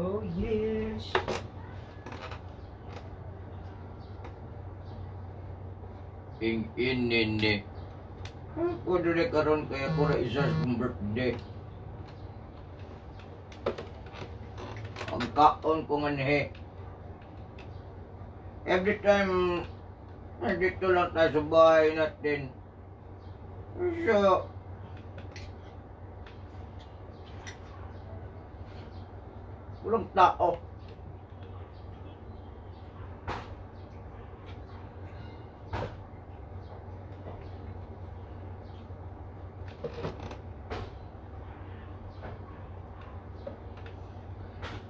Oh yes. Ing inini. Ko dili karon kaya ko ra isa sa akong birthday. Ang kaon ko nganhi. Every time nandito lang tayo sa bahay natin. So, walang tao.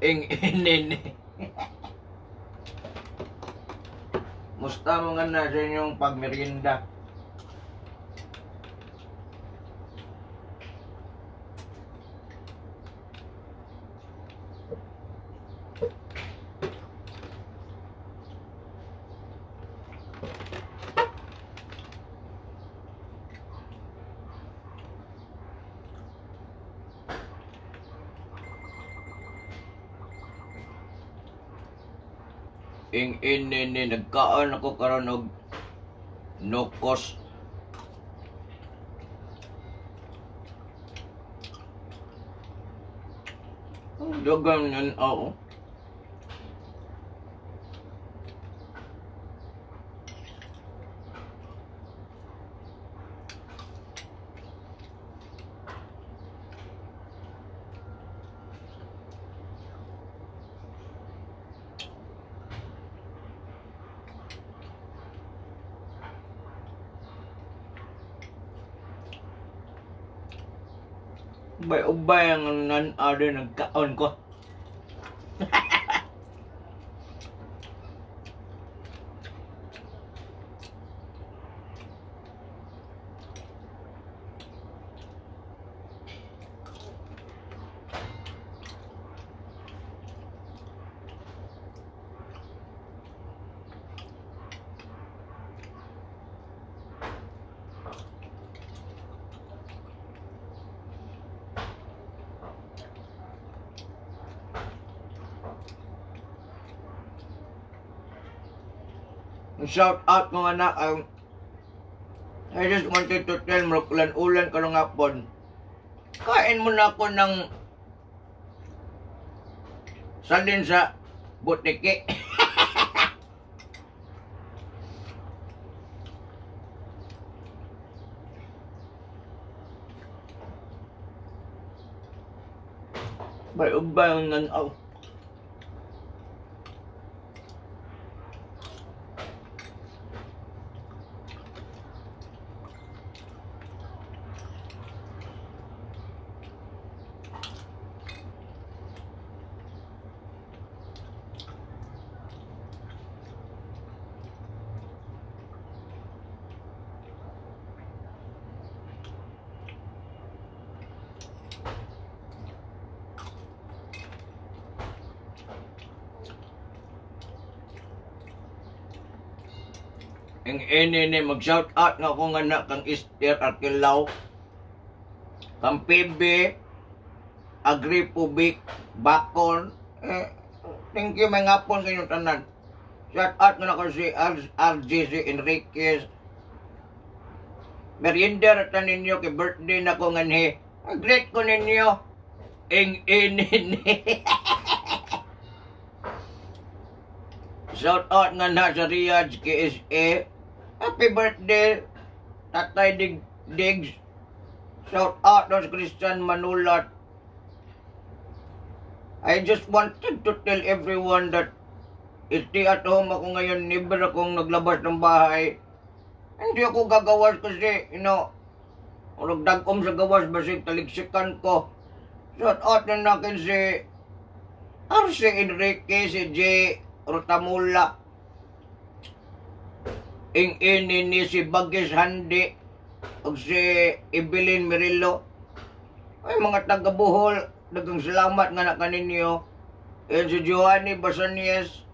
Ing inini. Musta mo nga na sa inyong pagmerienda? Ing inini, nagkaan ako karon og nokos. Ang dagan yan ako. Ubay-ubay ang nan-aw din nagkaon ko. Shout out mga anak. I just wanted to tell mo, ulan-ulan karong hapon. Kain muna ako ng salin sa butiki. Bay-ubay ang nanaw. Ang ini ni mag-shout out nga akong anak kang Esther Arquilao, kang PB Agripubic Bakon. Eh, thank you may ngapon sa inyong tanan. Shout out nga nako si RJC Enriquez. Merienda ra ninyo kay birthday na ko nganhi. Great ko ninyo. Ing ini ni. Shout out nga na sa Riyadh KSA. Happy birthday, Tatay Diggs. Shout out to Christian Manulat. I just wanted to tell everyone that stay at home ako ngayon. Never akong naglabas ng bahay. Hindi ako gagawas kasi, nagdagom sa gawas, basig taligsikan ko. Shout out na natin si RC Enrique, si J. Rotamula. Ing ini ni si Bagis Handi ug si Evelyn Mirillo. Ay, mga taga Bohol, daghang salamat nga na kaninyo. And si Giovanni Basanies.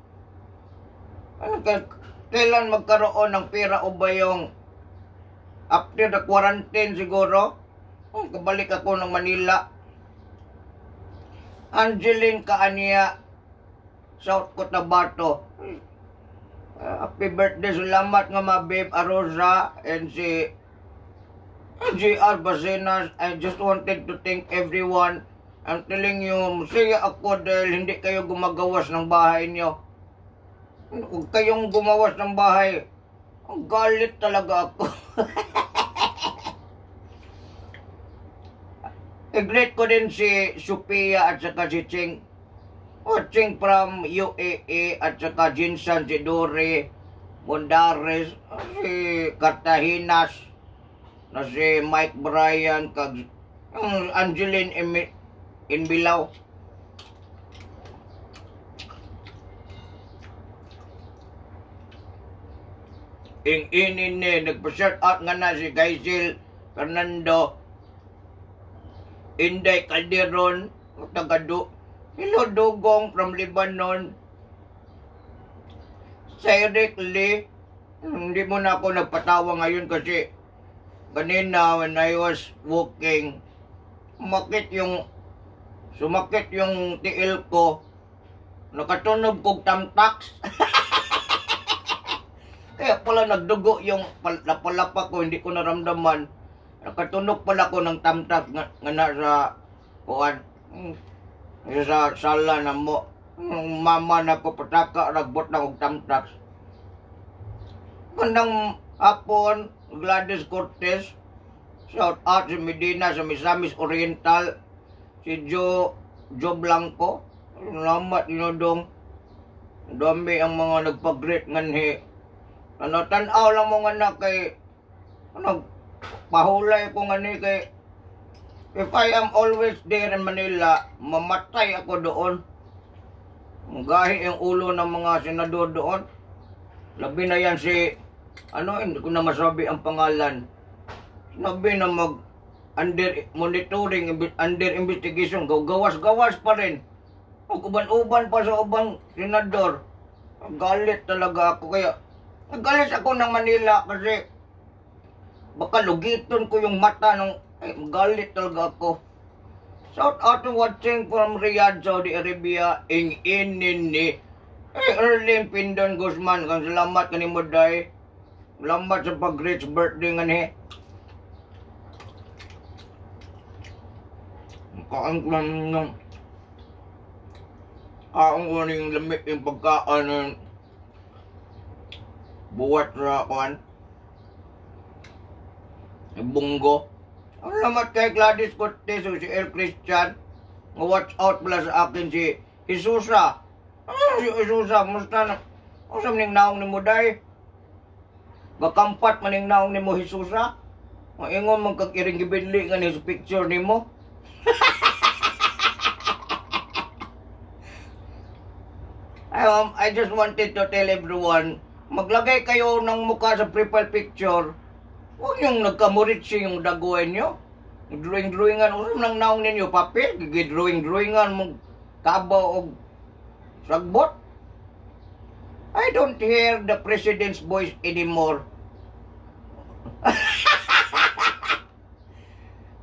Ano ka, kailan magkaroon ng pera o ba yung after the quarantine siguro? Kabalik ako ng Manila. Angeline Kaania, South Cotabato. Happy birthday, salamat nga ma Babe Arosa and si GR Basenas. I just wanted to thank everyone. I'm telling you, masaya ako dahil hindi kayo gumagawas ng bahay niyo. Huwag kayong gumawas ng bahay. Ang galit talaga ako. I-greet ko din si Sophia at saka si Ching. Watching from UAE at saka Jinsan, si Dori, Mondares, si Cartaginas, na si Mike Bryan, kag ang Angeline Inbilao. Ing inin ni, nagpa-shout out nga na si Geisel Fernando, Inday Calderon, taga Hello Dugong from Lebanon, Cyrek Lee. Hindi mo na ako nagpatawa ngayon kasi kanina when I was walking, sumakit yung tiil ko. Nakatunog kog tamtax. Kaya pala nagdugo yung napalapa ko, hindi ko naramdaman. Nakatunog pala ko ng tamtax nga nasa kuan. Sa sala na mo. Mama na ko pataka, ragbot na og tamtax. Gandang hapon, Gladys Cortez. Shout out si Medina sa Misamis Oriental. Si Joe Blanco. Salamat dong. Dami ang mga nagpag-greet nganhi. Ano, tan-aw lang mo nga na kay ano, pahulay ko nga ni kay if I am always there in Manila, mamatay ako doon. Gahi ang ulo ng mga senador doon. Labi na yan si, ano, hindi ko na masabi ang pangalan. Sinabi na mag under monitoring, under investigation, gawas-gawas pa rin. Uban-uban pa sa ubang senador. Galit talaga ako kaya nagalit ako ng Manila kasi baka lugiton ko yung mata ng ay, galit talaga ako. Shout out to watching from Riyadh, Saudi Arabia, ing inin ni eh, Erlene Pindon Guzman. Kang salamat kanimo day. Salamat sa pag-reach birthday nga ni. Kaon ko lang ng kaon ko yung lamit yung pagkaan ng buwat sa kuan. Bunggo. Ang salamat kay Gladys Cortez o si El Christian. Watch out pala sa akin si Jesusa. Ah, si Jesusa, musta na? Unsa maning naong nimo day? Gakampat maning naong nimo, Jesusa? Maingon man kag iring gibidli nga ni sa picture nimo. I just wanted to tell everyone, maglagay kayo ng mukha sa profile picture. Huwag yung nagkamuritsi yung daguan nyo. Drawing-drawingan, unsa man ang naong ninyo, papel, gigi-drawing-drawingan mong kabaw og sagbot. I don't hear the president's voice anymore.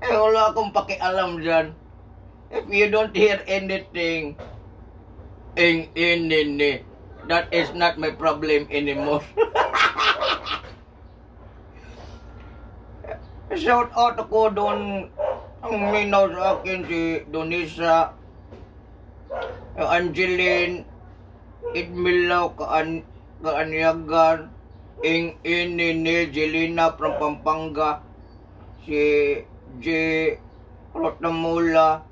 Eh, wala akong pakialam dyan. If you don't hear anything, ing in ni, that is not my problem anymore. Shout out ako doon, ang minaw sa akin si Donisa, Angeline, Idmilaw, Kaanyagan, Ing ini ni Jelena from Pampanga, si J. Rotamula.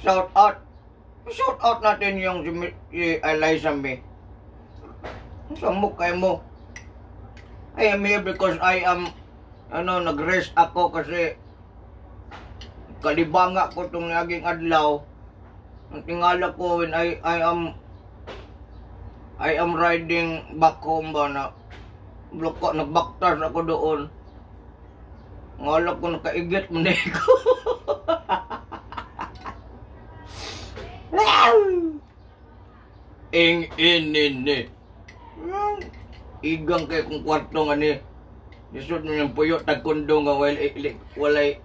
Shout out. Shout out natin yung si Eliza May. Sa mukha mo. I am here because I am, ano, nag-rest ako kasi kalibanga ko itong naging adlaw. Ang tingala ko when I am riding back home ba na bloko, nagbaktas ako doon. Ngala ko nakaigit man ko. Ing ini ni. Igang kay kung kwarto nga ni. Lisod mo yung puyo tagkundo nga walay, walay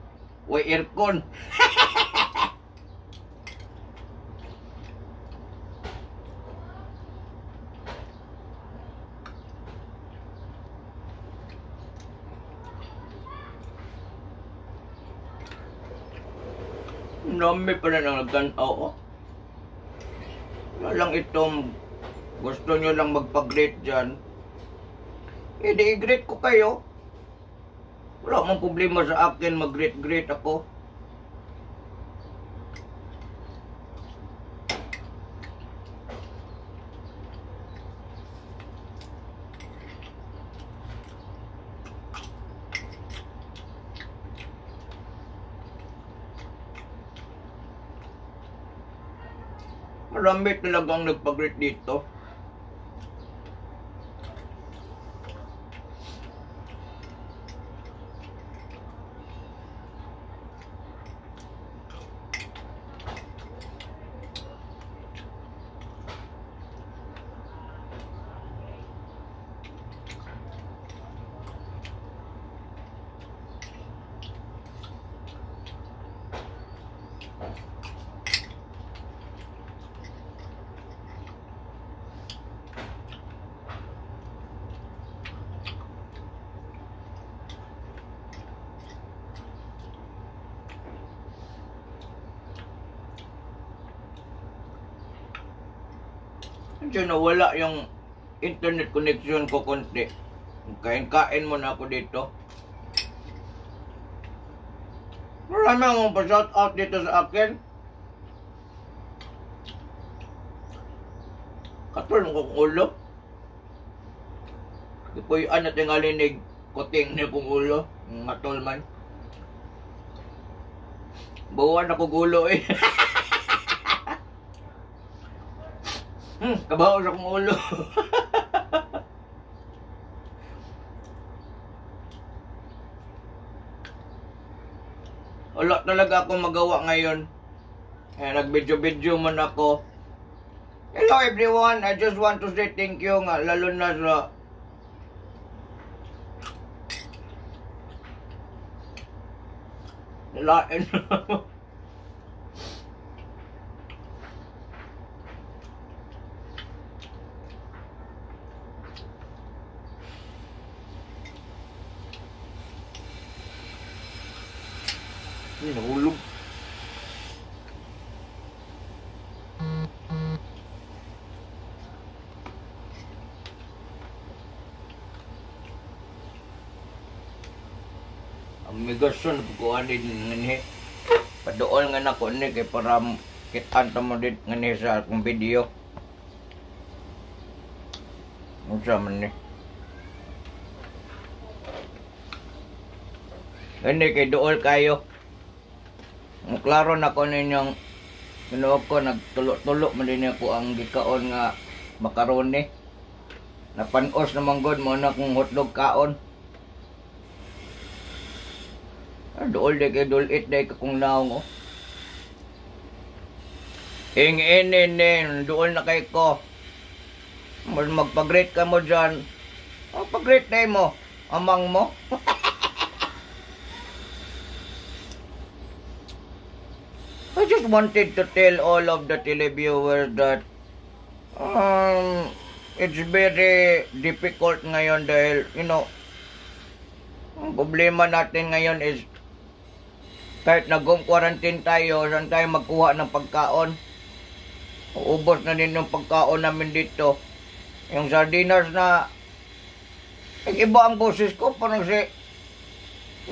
aircon. Ang dami pa rin ang nagtanaw, oh. Wala lang itong gusto nyo lang magpag-greet dyan. Eh, di i-greet ko kayo. Wala mang problema sa akin, mag-greet-greet ako. Marami talagang nagpag-greet dito. Medyo nawala yung internet connection ko konti. Kain-kain muna ako dito. Marami akong pa-shout out dito sa akin. Katulong kong ulo. Ipuyan na tingalinig kuting ni kong ulo. Ngatol man. Bawan ako gulo eh. Kabaho sa kong ulo. Wala talaga akong magawa ngayon. Eh, nag-video-video man ako. Hello everyone, I just want to say thank you nga, lalo na sa lain. Ay, nahulog. Ang migasyon, pagkuhanin nganhi. Padool nga nako ni kay para kitaan ta mo dit nganhi sa akong video. Unsa man ni? Gani kay dool kayo. Ang klaro na ko ninyong tinuod ko, nagtulo-tulo man din ako ang gikaon nga makaroni. Napanos naman god mo na kung hotdog kaon. Ah, dool day kay dulit day ka kung naong oh. Ing ini dool na kay ko. Mas magpag-greet ka mo dyan. Oh, pag-greet day mo. Amang mo. I just wanted to tell all of the televiewers that it's very difficult ngayon dahil, ang problema natin ngayon is kahit nag-home quarantine tayo, saan tayo magkuha ng pagkaon? Uubos na din yung pagkaon namin dito. Yung sardinas na, iba ang boses ko, parang si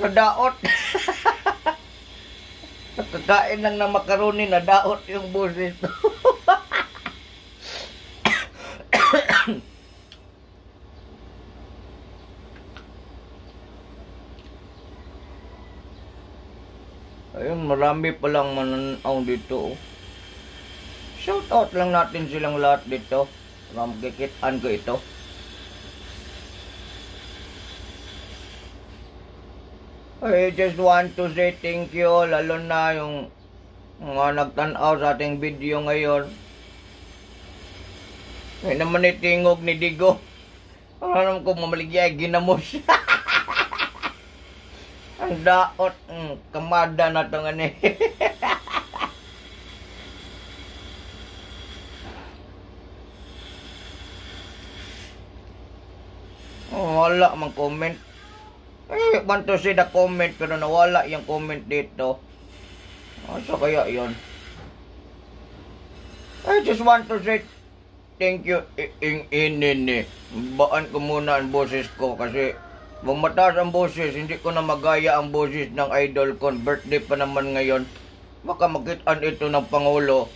nadaot. Nakakain lang ng macaroni, nadaot yung boses ko. Ayun, marami palang mananaw dito. Oh. Shout out lang natin silang lahat dito. Para makikitaan ko ito. I just want to say thank you, lalo na yung mga nagtanaw sa ating video ngayon. May naman itingog ni Digo. Parang ko mamaligya, ginamos. Ang daot, kamada na itong ano eh. Oh, wala mang comment. Eh, want to see the comment pero nawala yung comment dito. Asa kaya yon? I just want to say thank you, ing inini. Baan ko muna ang boses ko kasi kung mataas ang boses, hindi ko na magaya ang boses ng idol ko. Birthday pa naman ngayon. Baka makitaan ito ng Pangulo.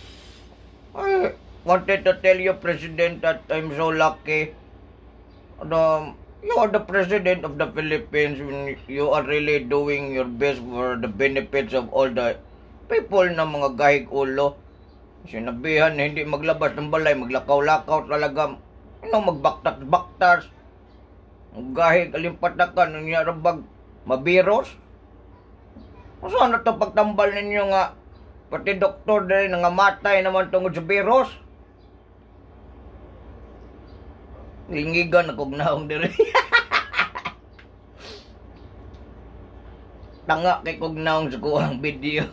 I wanted to tell you, President, that I'm so lucky. You are the President of the Philippines. You are really doing your best for the benefits of all the people na mga gahig ulo. Sinabihan na hindi maglabas ng balay, maglakaw-lakaw talaga. Ano, magbaktas-baktas. Gahig, alimpatakan, niya rabag, mabiros. Saan na ito pagtambal ninyo nga, pati doktor din, nangamatay naman tungod sa biros. Lingigan akong naong diri. Tanga kay kog naong sa kuang video.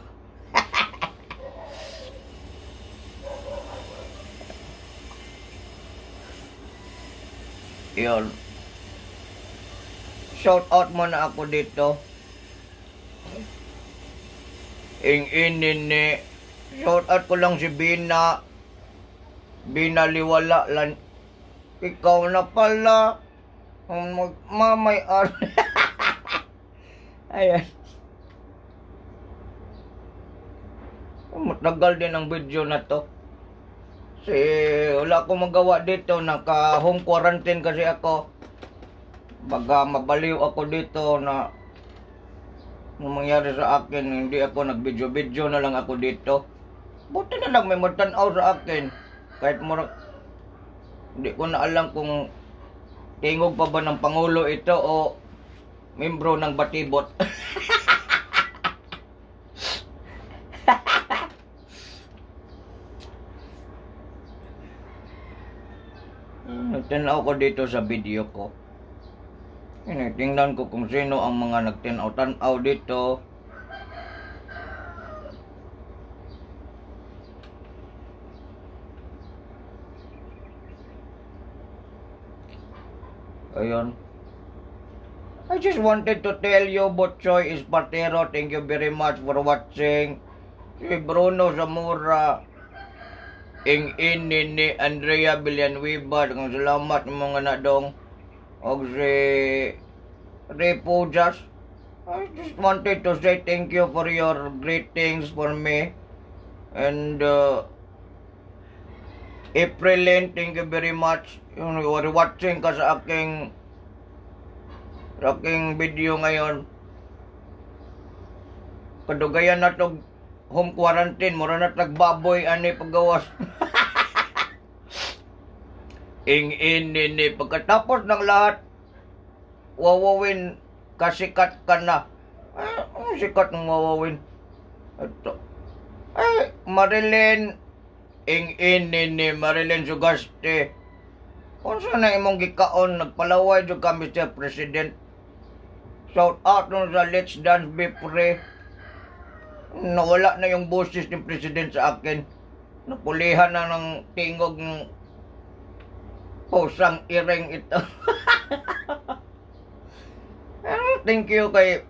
Yun. Shout out muna ako dito. Ing inini. Shout out ko lang si Bina. Bina Liwala lan. Ikaw na pala. Ang magmamay-ari. Ayan. Matagal din ang video na to. Kasi wala akong magawa dito. Naka home quarantine kasi ako. Baga mabaliw ako dito na anong mangyari sa akin, hindi ako nag-video-video na lang ako dito. Buti na lang may magtanaw sa akin. Kahit mura, hindi ko na alam kung tingog pa ba ng Pangulo ito o membro ng Batibot. Nagtanaw ko dito sa video ko. Tingnan ko kung sino ang mga nagtanaw-tanaw dito. Ayun. I just wanted to tell you, Butchoy Espartero, thank you very much for watching. Si Bruno Zamora, ing ini ni Andrea Villanueva, daghang salamat mga nadong. Og si Repujas, I just wanted to say thank you for your greetings for me. And Aprilyn, thank you very much. Yung you are watching ka sa aking video ngayon. Kadugayan na to home quarantine, mura na tagbaboy ani paggawas. Ing ini ni pagkatapos ng lahat, wawawin kasikat ka na. Ay, ang sikat ng wawawin. Ito. Ay, Marilyn, ing ini ni Marilyn Sugaste. Unsa na imong gikaon, nagpalaway jud ka, Mr. President. Shout out nun sa Let's Dance Be Free. Nawala na yung boses ni President sa akin. Napulihan na ng tingog ng pusang iring ito. Pero thank you kay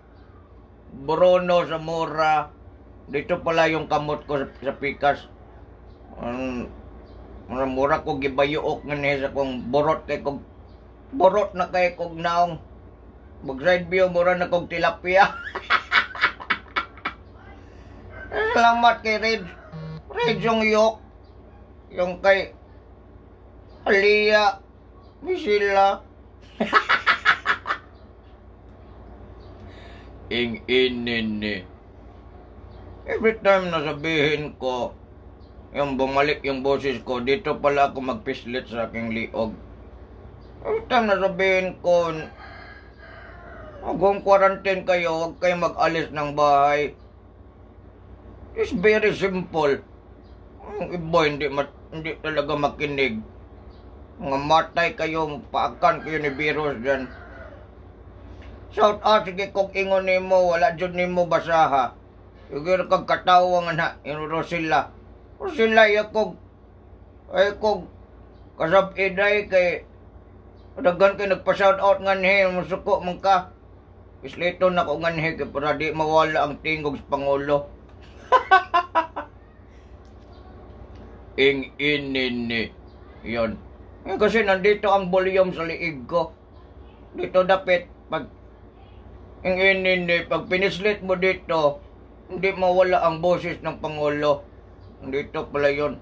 Bruno Zamora. Dito pala yung kamot ko sa pikas. Mura ko gibayuok nga niya sa kong borot kay kong borot na kay kong naong. Mag side view mura na kong tilapia. Salamat kay Red. Red yung yok. Yung kay Aliyah Misila. Ing inini. Every time na sabihin ko, yung bumalik yung boses ko, dito pala ako magpislit sa aking liog. Every time na sabihin ko, mag-home quarantine kayo, huwag kayo mag-alis ng bahay. It's very simple. Ang iba hindi talaga makinig. Mga matay kayo, paakan kayo ni virus dyan. Shout out, sige kung ingon nimo, wala jud nimo basaha. Igir kag katawa nga na, yung Rosilla. Rosilla, yakog, ay kog, kasab iday kay, daghan kay nagpa-shout out nga ni, musuko man ka. Islito na ko nganhi kay para di mawala ang tingog sa Pangulo. Ing inini. Yun. Eh, kasi nandito ang volume sa liig ko. Dito dapit pag ing inini, pag pinislit mo dito, hindi mawala ang boses ng Pangulo. Dito pala yun.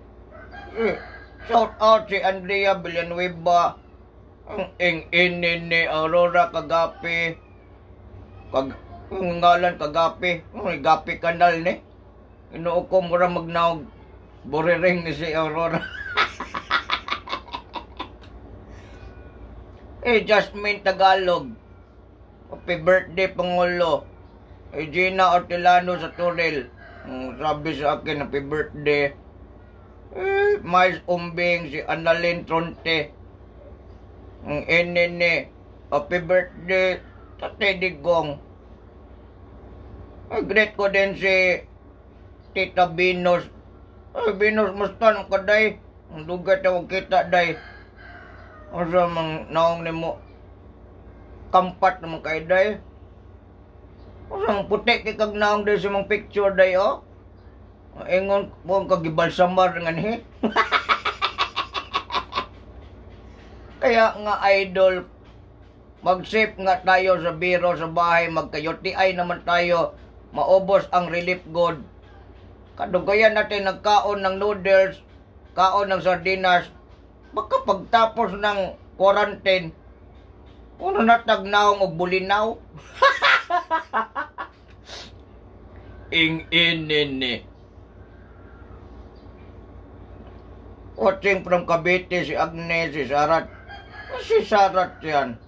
Eh, shout out si Andrea Villanueva. Ang ing inini Aurora Kagapi. Kag ang ngalan Kagapi. Ay, Gapi Kanal ni. Inoo ko, mura magnaog buriring ni si Aurora. Eh, Jasmine Tagalog. Happy birthday, Pangulo. Eh, Gina Ortelano sa Turil. Sabi sa akin, happy birthday. Eh, Miles Umbing, si Annalyn Tronte. Ang enene. Happy birthday, Tatay Digong. Ay, greet ko din si Tita Venus. Ay, Venus, musta nung kaday? Ang dugay tawag kita, day. Asa mang naong nimo? Kampat naman kay day. Asa ang puti kay kag naong day sa mong picture day, oh? Ingon po ang kagibalsamar nga ni. Kaya nga, idol, mag-safe nga tayo sa biro sa bahay, magka-UTI naman tayo, maubos ang relief good. Kadugayan natin nagkaon ng noodles, kaon ng sardinas, baka pagtapos ng quarantine, uno na tagnaong og bulinaw. Ing inini. Watching from Cavite, si Agnes, si Sarat. Si Sarat yan.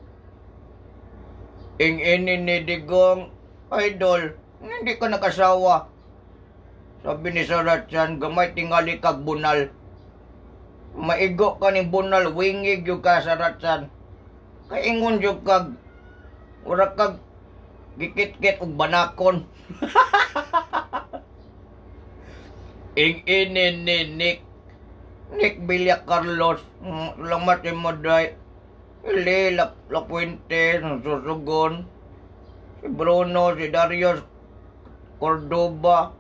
Ing inini Digong, idol, hindi ka nakasawa. Sabi ni Sarat yan, gamay tingali kag bunal. Maigo ka ni bunal, wingig yung ka, Sarat yan. Kaingon yung kag, ura kag, gikit-kit og banakon. Ing inini Nick, Nick Villa Carlos, salamat mo day. Ili, La Puente, Susugon, si Bruno, si Darius Cordoba.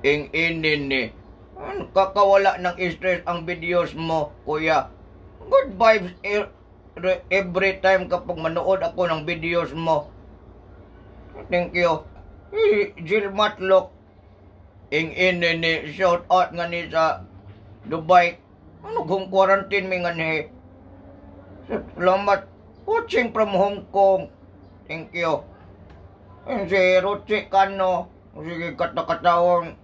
Ing inini. Kakawala ng stress ang videos mo, kuya. Good vibes every time kapag manood ako ng videos mo. Thank you. Si Jill Matlock. Ing inini, shout out nga ni sa Dubai. Ano kung quarantine mi nga ni? Salamat. Watching from Hong Kong. Thank you. And si Rochi Cano. Sige, katakatawang.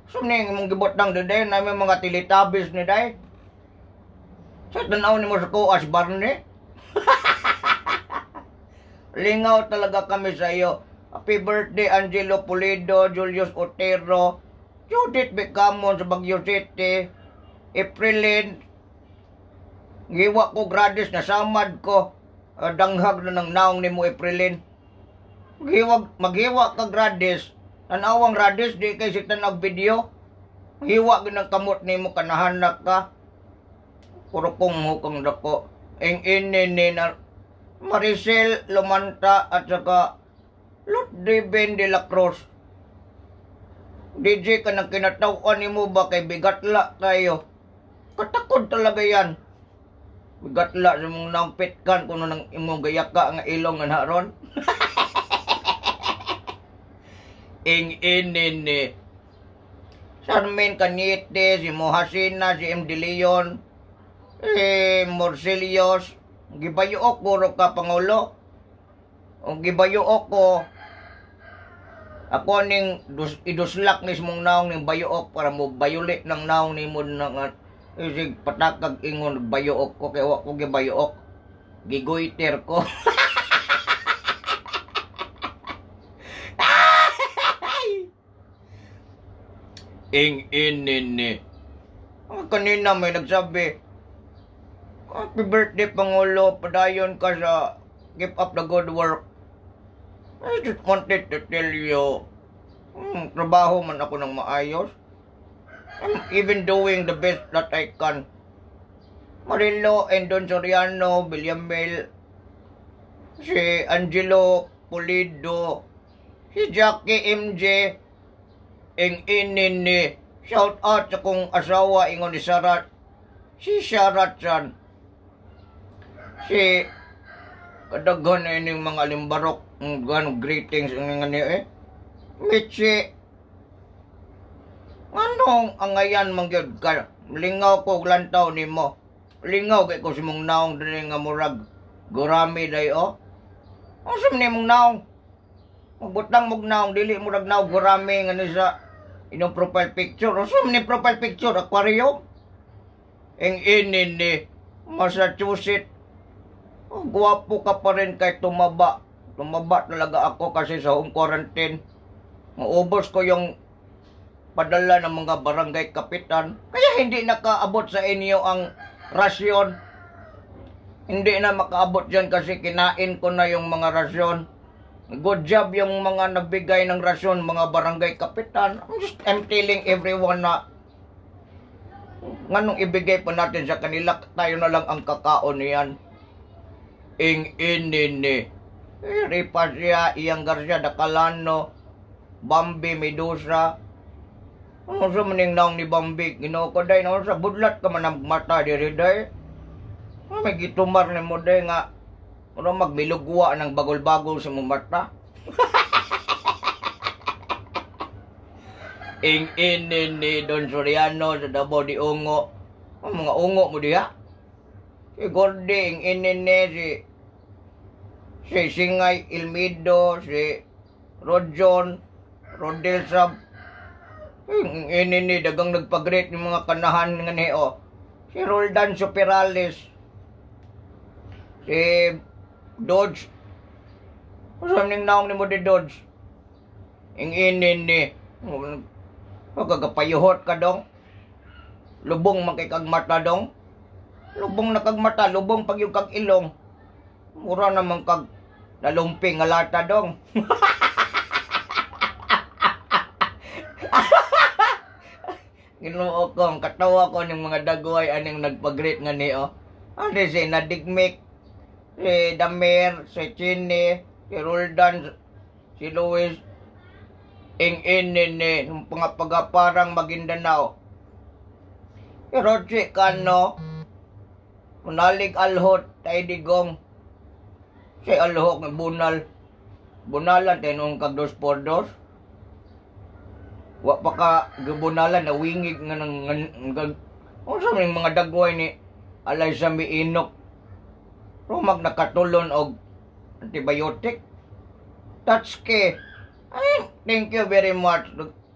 So, ning imong gibotang diday, namin mga Teletubbies ni day. Sa tanaw ni mo sa kuas, Barney. Lingaw talaga kami sa iyo. Happy birthday, Angelo Pulido, Julius Otero, Judith Becamon sa Baguio City, Aprilin, giwa ko gradis na samad ko, danghag na ng naong ni mo, Aprilin. Giwag, maghiwa ka gradis, tanawang radis, di kay si tanag video. Hiwa ginang kamot nimo kanahanak ka. Puro kong hukang dako. Ing ini ni na Maricel Lumanta at saka Lot Ben de la Cruz. DJ ka nang kinatawan nimo ba kay bigatla kayo. Katakod talaga yan. Bigatla sa mong nampitkan kuno nang imong gayaka nga ilong nga haron. Ing ini ni Charmaine Cañete, si Mohasina, si M. De Leon, si Morcelios. Gibayuok guro ka, Pangulo. O gibayuok ko. Ako ning iduslak ni mong naong ning bayuok para mo bayulit ng naong nimo na nga isig patakag ingon bayuok ko kay wa ko gibayuok. Gigoiter ko. Ing inini. Ah, kanina may nagsabi, "Happy birthday, Pangulo, padayon ka sa keep up the good work." I just wanted to tell you, trabaho man ako ng maayos. I'm even doing the best that I can. Marilo and Don Soriano, Villamil, si Angelo Pulido, si Jackie MJ, ing inini, Shout out sa kong asawa, ingon ni Sarat. Si Sarat Chan. Si kadaghan na ining mga limbarok ang ganong greetings ang nga niya eh. Mitzi, nganong angayan man gyud ka? Lingaw ko og lantaw nimo. Lingaw kay ko sa imong naong diri nga murag gurami day oh. Unsa man imong naong? Magbutang mog naong dili murag naong gurami nga ni sa inyong profile picture. Unsa man ni profile picture, aquarium? Ing ini ni Massachusetts. Oh, gwapo ka pa rin kahit tumaba. Tumaba talaga ako kasi sa home quarantine. Maubos ko yung padala ng mga barangay kapitan. Kaya hindi nakaabot sa inyo ang rasyon. Hindi na makaabot dyan kasi kinain ko na yung mga rasyon. Good job yung mga nagbigay ng rasyon, mga barangay kapitan. I'm telling everyone na nganong ibigay pa natin sa kanila, tayo na lang ang kakaon niyan. Ing ini ni. Eh, Ripa siya, Iyang Garcia, Dakalano, Bambi, Medusa. Ano sa maning naong ni Bambi? Ginoo ko day, ano sa budlat ka man ang mata diri day. Ano may gitumar ni mo day nga ano magbilugwa ng bagol-bagol sa mong mata. Ing ini ni Don Soriano sa Davao di Ungo. Ang mga ungo mo diha. Si Gordy, ing ini ni si Singay Ilmido, si Rodjon, Rodel Sab. Ing ini ni dagang nagpag-greet ng mga kanahan nga ni oh. Si Roldan Superales. Si Dodge. Unsa ning naong nimo di Dodge? Ing ini ni pagkagapayuhot ka dong. Lubong man kay kag mata dong. Lubong na kag mata, lubong pag yung kag ilong. Mura naman kag nalumping nga lata dong. Ginoo ko, ang katawa ko ng mga dagway aning nagpag-greet nga ni oh. Ano si Nadigmik, si Damir, si Chini, si Roldan, si Luis, ing ini ni, yung mga pagaparang Maguindanao. Si Rochi Cano, Munalig Alhot, tay digong. Si Alhok ng Bunal. Bunalan tayo noong kag dos por dos. Wa pa ka gibunalan na wingig nga nang nang unsa man mga dagway ni alay sa miinok. Rumag nakatulon og antibiotic. Touchke. Ay, thank you very much.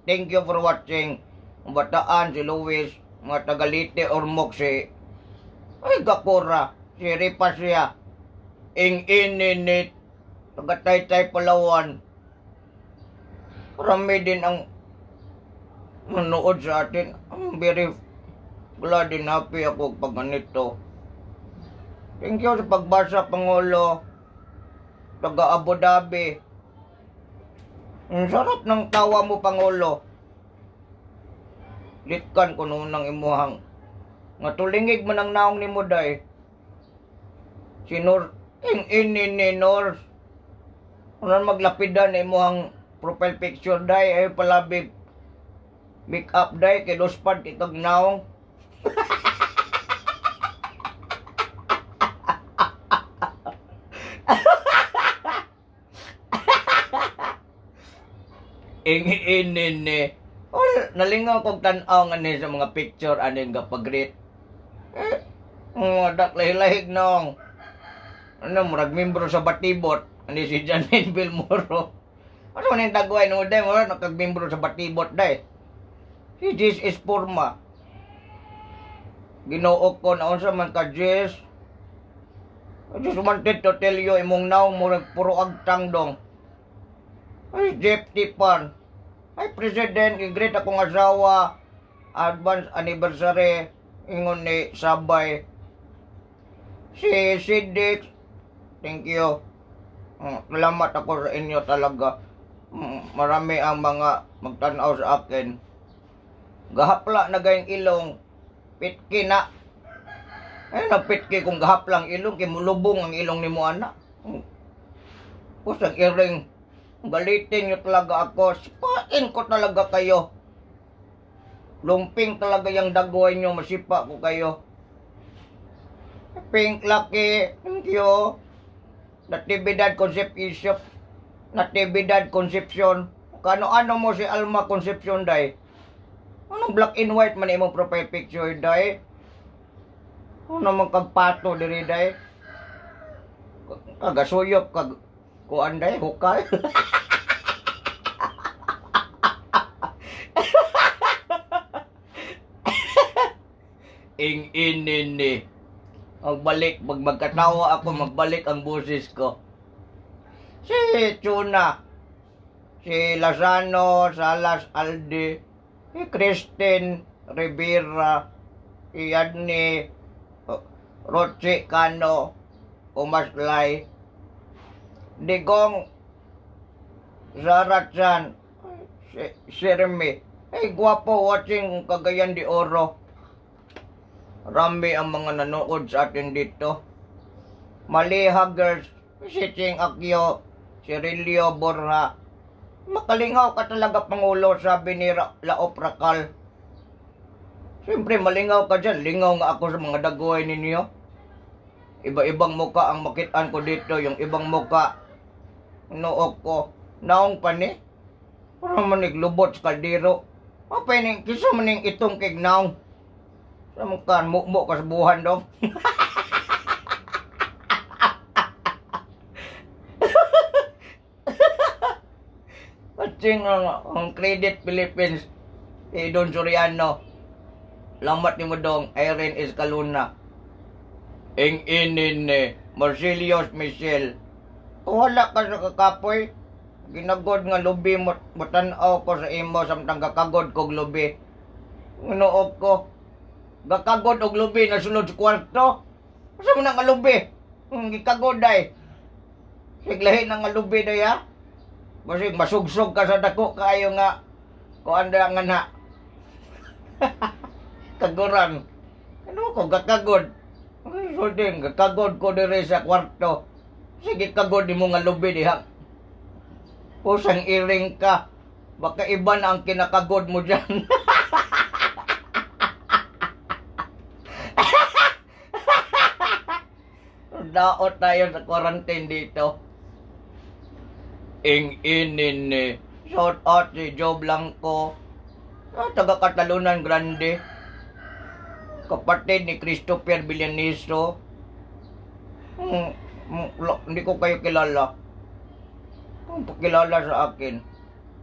Thank you for watching. Ang bataan si Luis, mga tagalite ormok si ay gakura, si Ripa siya. Ing ininit, taga Taytay Palawan. Marami din ang nanood sa atin. I'm very glad and happy ako pag ganito. Thank you sa pagbasa, Pangulo. Taga Abu Dhabi. Ang sarap ng tawa mo, Pangulo. Litkan ko noon ng imuhang. Nga tulingig man ang naong ni mo, day. Si Nor, ing ini ni Nor. Ano maglapidan na imuhang profile picture, day. Ay palabig make up, day. Kay luspad kay kag naong. Ing ini ni. Ol, nalingaw kog tan-aw nga ni sa mga picture aning gapag-greet. Eh, mga dak lahilahig nong. Ano, murag membro sa Batibot. Ani si Janine Belmoro. Ano man yung tagway no day, murag nakagmembro sa Batibot day. Si Jess Esporma. Ginoo ko na unsa man ka Jess. I just wanted to tell you imong naong murag puro agtang dong. Ay, Jeff Tipan. Ay, President, i-greet akong asawa. Advance anniversary. Ingon ni Sabay. Si Siddiq, thank you. Salamat ako sa inyo talaga. Marami ang mga magtanaw sa akin. Gahapla na gayong ilong. Pitki na. Ay, nagpitki kung gahaplang ilong, kay mulubong ang ilong ni mo, anak. Pusang iring. Galitin niyo talaga ako. Sipain ko talaga kayo. Lumping talaga yung dagway nyo, masipa ko kayo. Pink Lucky, thank you. Natividad Concepcion, Natividad Concepcion. Kano-ano mo si Alma Concepcion, day? Anong black and white man imong profile picture, day? Ano naman kag pato diri, day? Kagasuyop kag kuan, day, hukay. Ing inini. Magbalik, pag magkatawa ako, magbalik ang boses ko. Si Chuna, si Lazano, Salas Aldi, si Christine Rivera, si Yadni, Roche Cano, Umaslay, Digong Zarachan, si Sirmi. Ay, gwapo watching Cagayan de Oro. Rami ang mga nanood sa atin dito. Maliha Girls, si Ching Akyo, si Rilio Borja. Makalingaw ka talaga, Pangulo, sabi ni Laop Rakal. Siyempre, malingaw ka dyan. Lingaw nga ako sa mga dagoy ninyo. Iba-ibang muka ang makitaan ko dito. Yung ibang muka, nook ko. Naong pa ni. Parang manig lubot sa kaldero. Mapay kisa maning itong kig naong. Sa mukha, mukmo ka sa buhan dong. Watching ang Credit Philippines, si Don Soriano. Lamat ni mo dong, Irene Escalona. Ing inin ni Marcelios Michel. Wala ka sa kakapoy. Ginagod nga lubi mo, mutanaw ko sa imo samtang gakagod kog lubi. Nginoog ko. Gakagod og lubi na sulod sa kwarto. Asa mo na nga lubi? Gikagod ay. Siglahin na nga lubi day ha. Basig masugsog ka sa dako kaayo nga kuan da nga na. Kaguran. Ano ko gakagod? Ay, sulting, gakagod ko dire sa kwarto. Sige, kagod nimo nga lubi diha. Pusang iring ka. Baka iba na ang kinakagod mo dyan. Daot tayo sa quarantine dito. Ing inin ni. Shout out si Joe Blanco. Ah, taga Catalunan Grande. Kapatid ni Christopher Villaniso. Hindi ko kayo kilala. Kung pakilala sa akin.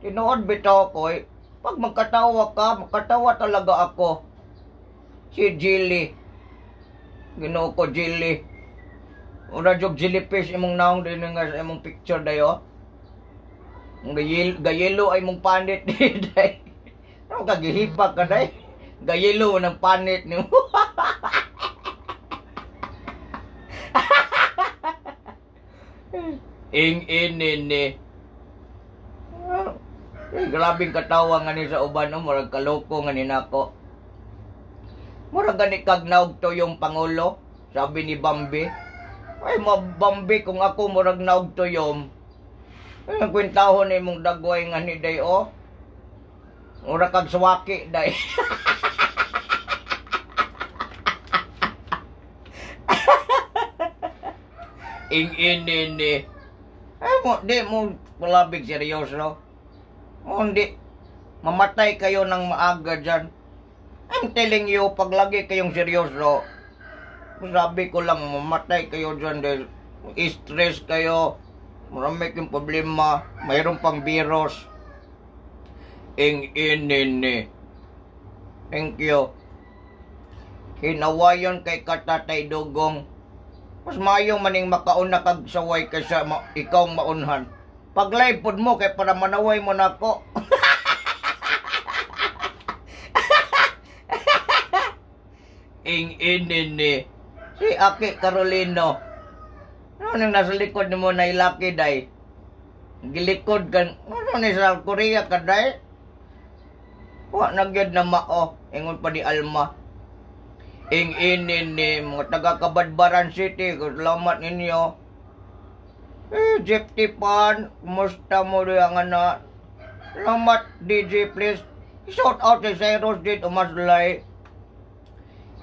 Tinuod bitaw ko eh. Pag magkatawa ka, magkatawa talaga ako. Si Jilly. Ginoo ko, Jilly. Ura jog jellyfish imong naong din nga sa imong picture dayo. Ang gayelo ay mong panit ni day. Ano ka gihipak ka day? Gayelo ng panit nimo. Ing inin ni. Ah, eh, grabing katawa nga ni sa uban no, murag kaloko nga ni nako. Murag gani kag naog to yung pangulo, sabi ni Bambi. Ay, mabambi kung ako murag naog to yung. Ay, ang kwentahon ni mong dagway nga ni day oh. Murag kag suwaki day. Ing ini ni. Ay mo, di mo palabig seryoso. O, hindi. Mamatay kayo ng maaga dyan. I'm telling you, pag lagi kayong seryoso, sabi ko lang, mamatay kayo dyan dahil stress kayo, marami kayong problema, mayroon pang virus. Ing ini. Thank you. Hinawayon kay katatay dugong. Mas maayo maning makauna kag saway kaysa ikaw ang maunhan. Pag live pod mo kay para manaway mo nako. Ing ini. Si Aki Carolino. Ano nang nasa likod nimo na ilaki day? Gilikod kan ano ni sa Korea ka day? Wa na gyud na mao ingon pa ni Alma. Ing ini ni mga taga Cabadbaran City, salamat ninyo. Eh, Jeff Tipan, kumusta mo diya nga na? Salamat, DJ, please. Shout out si Cyrus dito maslay.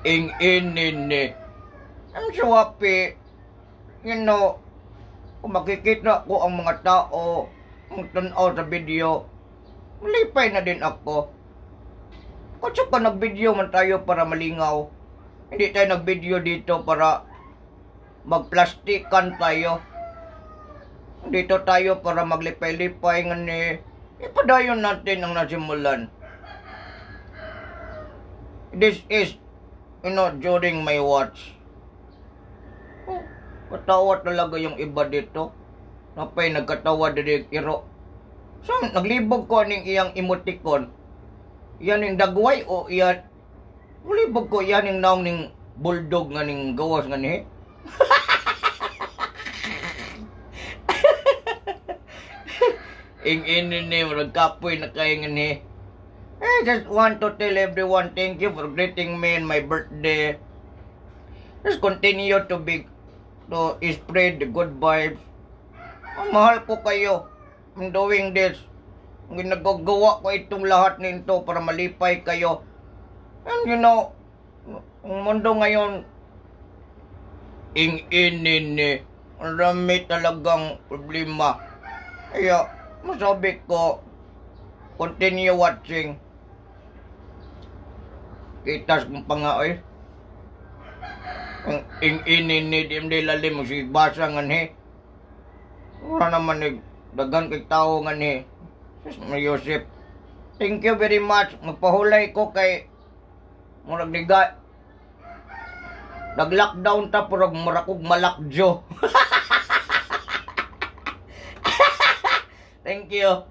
Ing inini. I'm so happy. Kung makikita ko ang mga tao, ang tanaw sa video, malipay na din ako. Kung pa nag-video man tayo para malingaw. Hindi tayo nag-video dito para magplastikan tayo. Dito tayo para maglipay-lipay nga ni ipadayon natin ang nasimulan. This is during my watch. Oh, katawa talaga yung iba dito. Napay nagkatawa diri iro. So, naglibog ko ning iyang emoticon. Iyan ning dagway o iyan. Libog ko iyan ning naong ning bulldog nga ning gawas nga ni. Ing ini ni murag kapoy na kay nga ni. I just want to tell everyone thank you for greeting me in my birthday. Just continue to spread the good vibes. Ang mahal ko kayo. I'm doing this. Ang ginagawa ko itong lahat nito para malipay kayo. And ang mundo ngayon, ing ini ang dami talagang problema. Kaya, masabi ko, continue watching. Kitas kong pa nga eh. Ang ing ini ni di di lalim mo si basa nga ni. Wala naman ni daghan kay tao nga ni. Sus Yosef. Thank you very much. Magpahulay ko kay murag diga nag-lockdown ta purag murakog malakjo. Thank you.